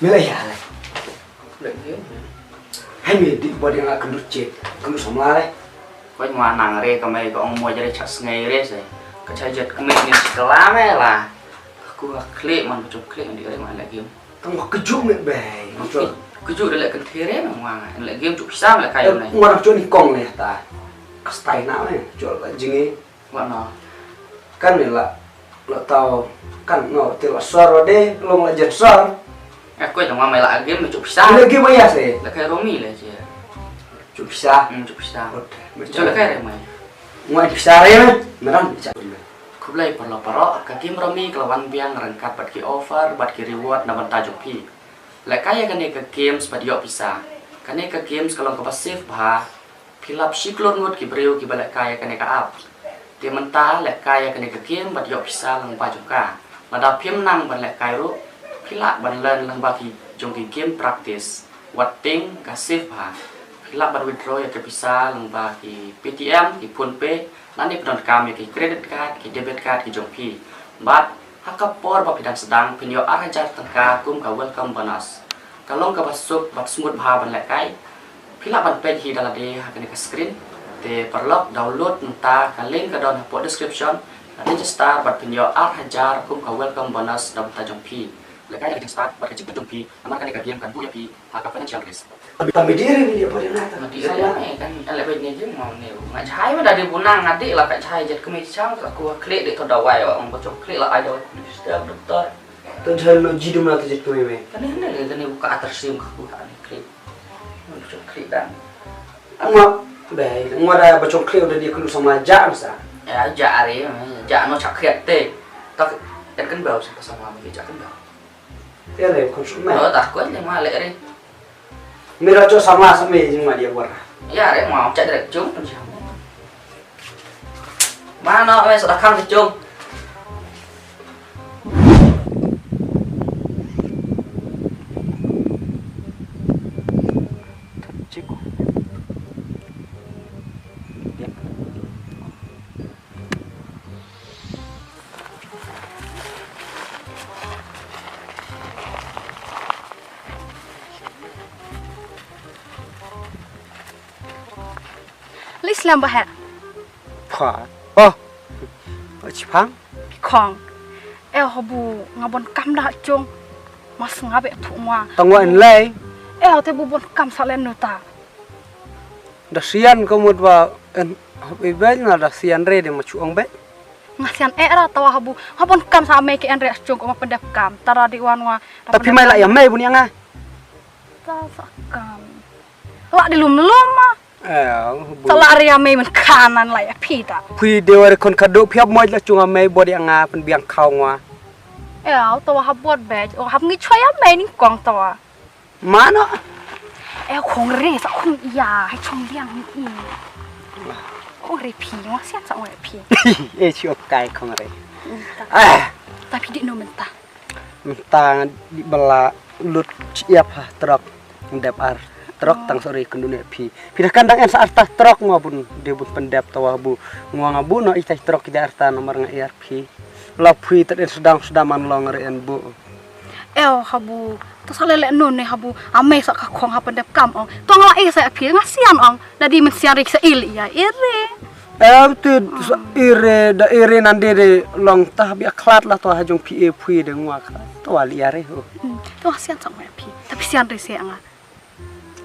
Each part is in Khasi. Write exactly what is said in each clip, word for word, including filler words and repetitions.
Me la ïa le. Hai me di body nga kynduh chet, kynduh samla le. Ko ngwa nang re ka mai ka ong mo jare chak sngai re se. Ka chai jet kmit ni skala me la. Ka ku ka klik man ka chup klik di re man le game. Tang wa kynduh me bai. Kynduh de le kynthei re man wa nga le game chup sa me le kai ne. Ngwa chup ni kong le ta. Ka stai na me chup ka jingi. Wa no. Kan ni la. La tau kan no ti la sor wa de long la jet sor. Aku tang wa mai la game chup sa. Le game ya se. Le kai romi le je. Chup sa. Hmm, chup sa. Chup le kai re mai. Ngwa chup sa re me. Meran bicha. Khublei paralok paralok, ka game Rummy ka la wan biang ryngkat bad ki offer bad ki reward na bynta jong phi. Lehkai ïa kane ka games bad ïoh pisa. Kane ka games ka long kaba safe bha. Phi lap shi klur ngut ki briew kiba lehkai ïa kane ka app. Te mynta lehkai ïa kane ka game bad ïoh pisa lyngba jong ka. Lada phim nang ban lehkai ruh, phi lah ban learn lyngba ki jong ki game practice. Wat tieng ka safe bha. Phi lah ban withdraw ïa ka pisa lyngba ki Paytm, ki PhonePe, lane phi donkam ïa ki credit card, ki debit card ki jong phi. Bad ha ka por ba phi dang sdang phin ïoh ar hajar tyngka kum ka welcome bonus. Ka long kaba suk bad smooth bha ban lehkai. Phi lah ban peit hi da lade ha kane ka screen. Te paralok download mynta ka link ka don hapoh description. Register bad phin ïoh ar hajar kum ka welcome bonus na bynta jong phi. Lehkai da ka jingstad bad ka jingkut jong phi. Namar kane ka game kan buh ïa phi ha ka financial risk. Tang bidi re ni dia pori na ta. Mati ri ne kan ale bait ne jing mau ne. Nga jai ma da di bunang ngadi la ka jai jet kemi chang ka ku klik de to dawai wa ong ko chok klik la ai dawai ku disturb doktor. To jai lo ji dum na to jet kemi me. Kan ne ne kan ne buka atar sim ka ku ha ne klik. Ong ko chok klik dan. Ngwa bai ngwa da ba chok klik da di kulu sama ja sa. Ya ja are ja no chak klik te. Tak kan kan bau sa sama me ja kan bau. Te re khun shu me. Oh, tak kuen le ma le re. Me ra cho sama sa me jing ma dia bor. Ya re ma cha direct chung. Ma no me sa khang chung. Chiko. Lis lam ba ha. Pha. Oh. Chipang. Khong. Eh, habu nga bon kam da chung. Mas nga be thu ngwa. Tang wa en lei. Eh, te bu bon kam sa len nu ta. Da sian ko mut wa en hop i bel na da sian re de ma chuang be. Nga sian eh ra tawa habu. Nga bon kam sa me ke en re chung ko ma pendep kam. Tara di wan wa. Tapi mai la ya me bun ya nga. Ta sa kam. La di lum lum ma. Eh, bu. Sa la ria me men kanan la ya pita. Pui de wa kon kado phi hap mo la chung me body nga pen biang kau ngwa. Eh, tawa hap bot be. Oh, hap ngi chwa ya me ni kong tawa. Mano? Eh, khong re sa khong ya, hai chong biang ni i. Khong re phi, wa sian sa wa phi. Eh, chi op kai khong re. Ah. Tapi di no menta. Menta di bala lut chi ap ha trok. Dep ar trok tang sori kendune phi. Phi dah kandang en sa arta trok ngwa bun de bun pendep tawa bu. Ngwa nga bu no itai trok ida arta nomor nga iar phi. La phi tat en sedang sedang man long re en bu. Eo habu. To sa lele nun ne habu. Amai sa ka khong ha pendep kam ong. To nga la e sa phi nga sian ong. Dadi men sian rik sa il ya ire. Em tu ire da ire nande de long tah bia klat la to ha jong phi e phi de ngwa kha. To wa li are ho. Hmm, to sian sa mai phi. Tapi sian re se anga.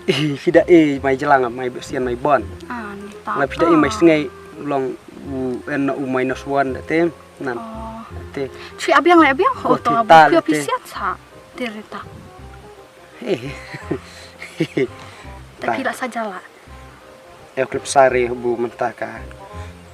Eh, phi da e mai jelang mai sian mai bon. Ah, ni ta. Mai phi da e mai sngai long u en na u minus one da te. Nan. Oh. Te. Chui abiang le abiang ho to. Ko ti ta le phi te. Sian sa. Te re ta. Eh. Tapi la sa jala. Eo klip sari bu menta ka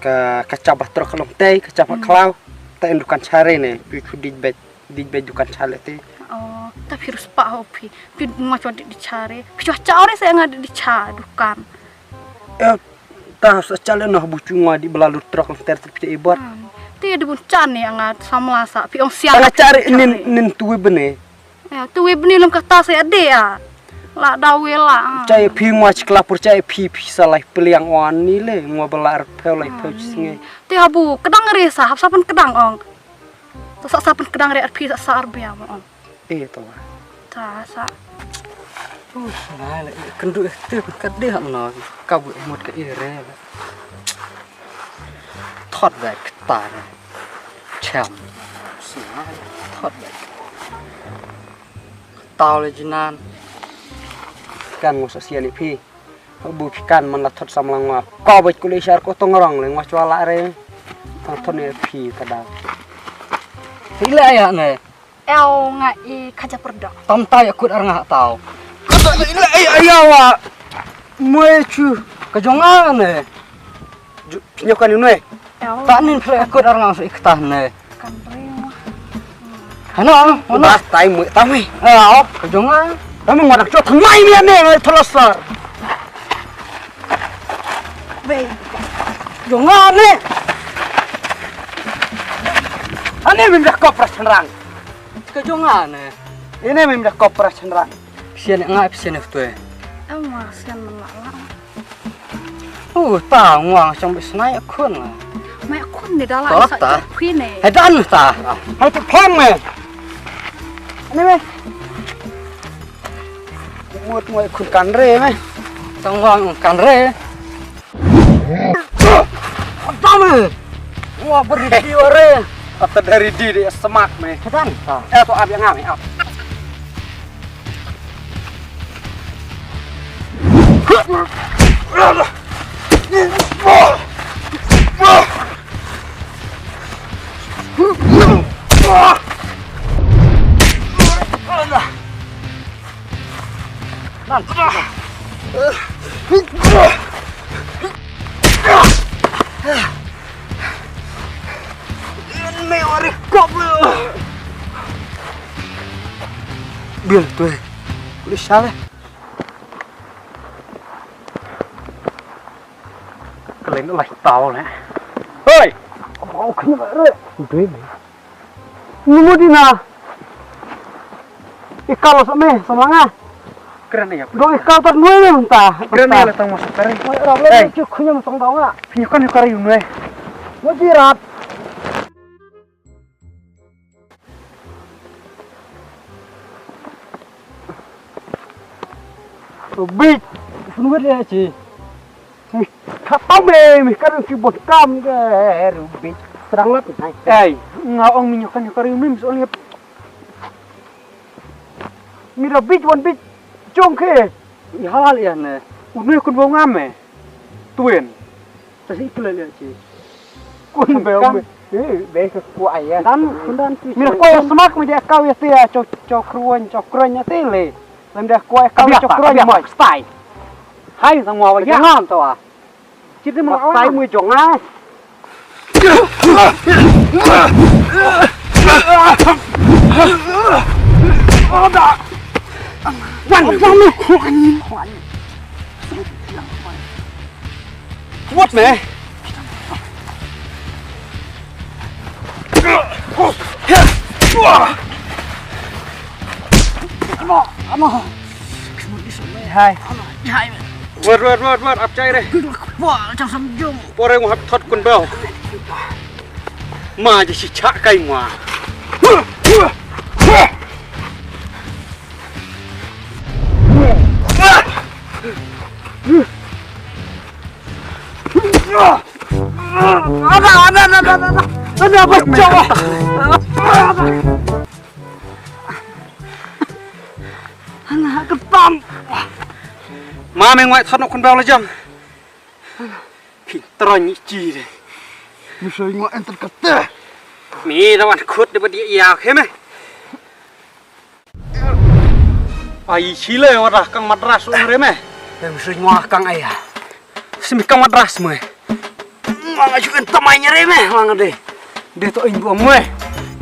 ka ka chaba trok long tei ka chaba klau. Ta en dukan chare ne pi chu dij bet dij bet dukan chale tei. Oh, ta phi rus pa ho phi. Phi ma chwa di chare. Phi chwa chare sa nga di cha dukan. Eo ta sa chale no bu chu nga di belalu trok long ter pi e bot. Te di bun chan ne nga samla sa phi ong siang. Nga chare nin nin tuwi bene. Ya, tu wi bni lum kata sa ya de ya. La da wi la. Chai phi ngwa chi klapur chai phi phi sa lai pliang wan ni le ngwa bala ar pheu lai pheu chi snge. Te habu kedang re sa hap sa pen kedang ong. Sa sa pen kedang re ar phi sa sa ar bia ong. Eh to. Sa sa. Nai la i kynduh i te ka dei ha mano ka bu mut ka i re la. Thot ba ka tar. Cham. Thot ba. Tau le jinan. Kan ngos asian i phi. Bu phi kan man la thot sam la ngwa. Ko bej kuli shar ko tong rong le ngwa chwa la re. Tang thot ne phi ta da. Ti le ya ne. Ew nga i khaja pyrda. Tam tai akut ar nga tau. Kata le le ya ya wa. Mwe chu. Ka jong a ne. Ju pinyo kan ne. Ew. Ta nin phle akut ar nga se ikta ne. Kan ring. Hano, hano. Bas tai mu tang mi. Ah, oh, ka jong nga. Tang mi ngwa dak chot mai mi ne ngai thola sar. Be. Jong nga ne. Ane mi dak kop ras rang. Ka jong nga ne. Ine mi dak kop ras rang. Psian nga psian tu. Ama sian la la. Oh, ta ngwa chang bi snai khun la. Mai khun ni da la. To sa ta. Phi ne. Hai dan ta. Hai tu phong me. Ni me. Mut mo khun kan re me. Tang wang kan re. Apa me? Wah, beri di ore. Kata dari di dia semak me. Hai dan ta. Eh, tu abi ngam ap. Bil tu. Boleh salah. Kelen lai tau le. Hoi. Kau kena bare. Dui me. Numu dina. Ikal lo same sama nga. Keren ya. Dong ikal tat nui me ta. Keren ya, tang masuk keren. Oi rap le. Cuk khunya masang dong nga. Pinyo kan kari yum le. Mujirat. Bit. Sunwet ya ci. Kata me me kan ki bot kam ke. Bit. Serang lat. Ei, nga ong mi nyokan nyokar yum mi so ngi. Mi da bit wan bit. Jong ke. I halal ya ne. Unu kun bo ngam me. Tuin. Ta si ikle le ci. Kun be me. Eh, be ke ku aya. Dan kun dan ci. Mi ko smak mi dia kau ya tia cho cho kruan cho kruan ya tele. Lem dia ku kau cho kruan mai. Stai. Hai sang wa ya ngan to a. Ci de ma stai mu jong a. Wan jong ni. What me? Ano, ano. Hai. Wat, wat, wat, wat, ap chai re. Wah, chang sam jong. Pore ngwa hap thot kun bel. Ma ji si chak kai ngwa. Ada, ada, ada, ada, ada. Ada apa, cowok? Anak ketam. Ma me ngwai thot no kun bel jam. Phi tron ni chi de. Mi soi ngwai enter kata. Mi da wan khut de ba dia ya khe me. Ai chile wada kang madras ong re me. Em sui ngwa kang aya. Simi kang madras me. Ngwa ju en tamai nyare me ngwa de. De to in bo me.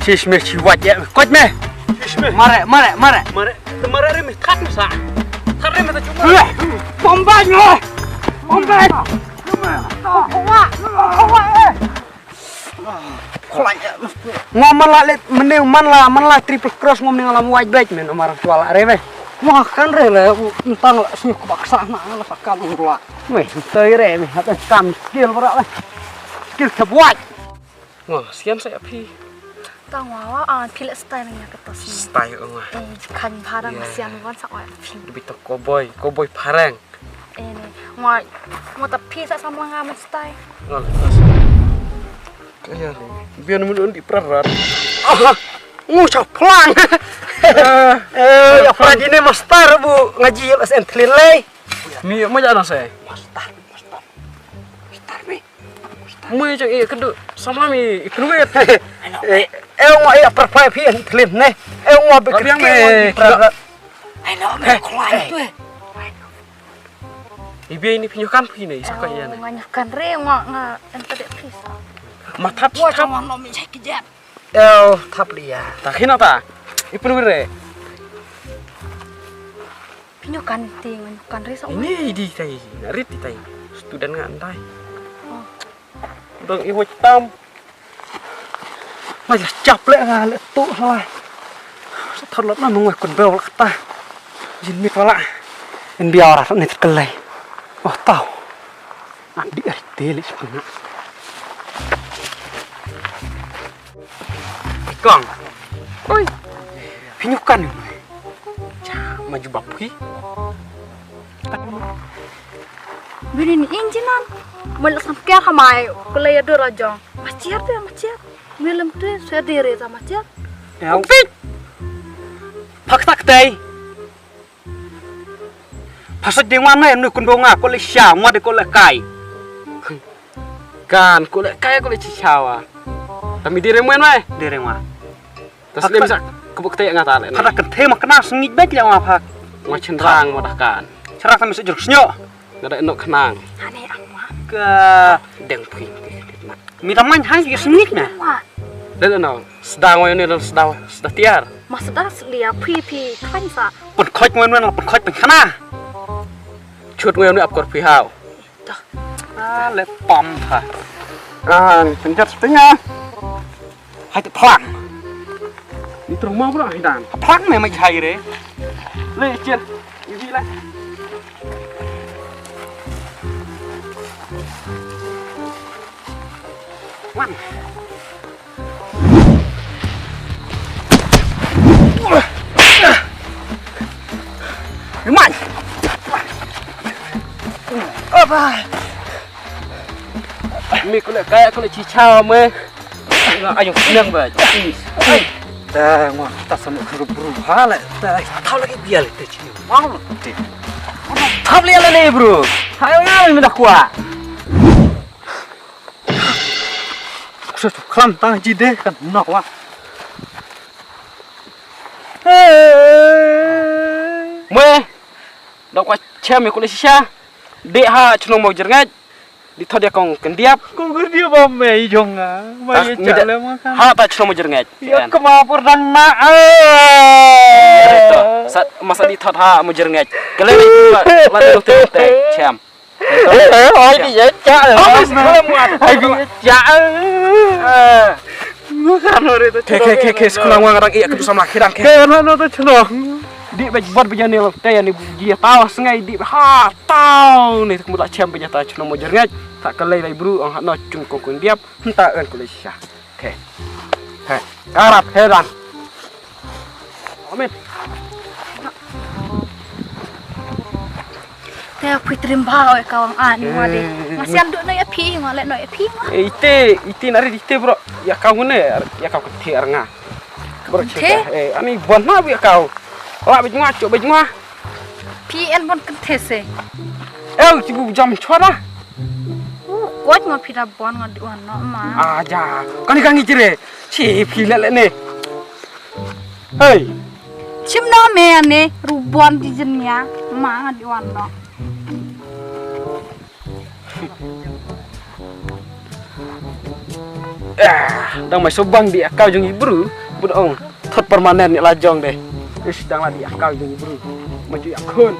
Sis me si wat ya. Kot me. Sis me. Mare mare mare. Mare. Mare re me that me sa. That re me ta chuma. Bomba me. Bomba. Kowa. Kowa eh. Ngom man la let mending man la man la triple cross ngom ning lam waj bek men omar tua la re be. Wah kan re le ntang la sni ko baksa na la pakam ula. Weh ntoi re me hatan kam skill bara le. Skill kebuat. Wah sian sa phi. Tang wa wa an phi leh style ïa kata sien. Style nga. Eh, kan phareng. Ïa. Sian wan sa wa phi. Lebih to cowboy, cowboy phareng. Eh, ne. Wa, wa ta phi sa sama nga man style. Ngal. Kaya ni. Biar mun di prarat. Aha. Ngu sa plang. Eh, ya plang ini master bu ngaji S N Tlin lei. Mi mo ja na se. Master, master. Master mi. Mui jong i kedu sama mi i penuit. Eh, eh, ngwa i upper five hi en tlim ne. Eh, ngwa bi. Tapi yang ke me, i pra-, I know me, eh, kuat tu, eh. I bia ini pinjauh kan phi ne, i saka iya ne. Nga nyukan re, ngwa nga enter de please. Matat. Ngwa tap. Chong no mi chai kejap. Eh, tap dia. Ta khina ta. I penuit re. Phi nyukan ti, nga nyukan re sa. Ini di tai, rit di tai. Student nga andai. Oh. Dong i wot tam. Mai la chap le nga le tu salah. Sa thor lot na nungwe kun beu la kata. Jin mit wala. In bia ora ni terkelai. Oh tau. Andi ari tele sebenarnya. Kong. Oi. Phi nyukan ni. Cha, maju bapui. Bini ni injinan. Mel sam kya khamai. Kulai dur ajong. Machiar tu ya machiar. Milam tu saya diri sama machiar. Ya. Upit. Phak tak tei. Phasoj ding wan ne nu kun bo nga ko le sha ngwa de ko le kai. Kan ko le kai ko le chi sha wa. Tami dire mwen wai. Dire ngwa. Tas le misa ko buk te nga ta le. Phada kan the ma kana sngit bek le ngwa phak. Ngwa chen rang mo dah kan. Chara tami sejur snyo. Nga da nok khnang. Hane ang wa. Ka deng phi. Mi da man hai ki sngit na. Wa. Dei no, sdang wa ni sdang, sdang tiar. Ma sdang slia phi phi khain sa. Pun khoj ngwen wen pun khoj pun khana. Chut ngwen ni ap kor phi hau. Dah. Ah, le pom ha. Ah, ni penjat setengah. Hai te phlang. Ni terung ma bro hai dan. Phlang ne mai hai re. Le chen. Iwi la. Wan. Mai. Apa? Mi kule kaya kule chichawa me. Nga ayung senang ba. Ai. Ta ngwa ta sama kuru bru ha le. Ta tau lagi biar le te chini. Mau le te. Tau le le bru. Hai ngal mi dah kuat. Kusa tu klam tang ji de kan na wa. Mwe. Dok wa chem ya kule shisha. Dek ha chnong mau jerngat. Di thot dia kong kendiap. Kong kendiap ba mei jong nga. Mai ya chale makan. Ha ta chno mujur ngej. Ya kema pur dang na. Sat masa di thot ha mujur ngej. Kele la di te te chem. Oi di ya cha. Oi di ya cha. Bukan hore to. Ke ke ke ke sekolah ngwa ngarang iya ketu sama khirang ke. Ke na na to chno. Di bej bot bejani te ya ni ji tawa sengai di ha. Tau ni tak mula chem bejata chno mujur ngej. Tak kelai lai bru ang hak no chung kong kun diap. Henta kan kulai sha. Okay. He. Karap he dan. Amin. Te phi trim ba oi kawang an ngwa de. Ngasiam duk no ya phi ngwa le no ya phi ngwa. Ite ite nari ite bro. Ya kau ngune ya kau kete arnga. Bro te? Eh ani bon na bi ya kau. Wa bi ngwa chuk bi ngwa. Phi en bon kenthe se. Eh u chibu jam chwara. U kwat nga phi da bon nga di wan no ma. Ah ja. Kani kangi chire. Chi phi le le ne. Hey. Chim no me ne ru bon di jin ya ma nga di wan no. Ah, dang mai sobang di akau jong i bru, bud ong thot permanen ni la jong de. Is dang la di akau jong i bru. Maju ya khun.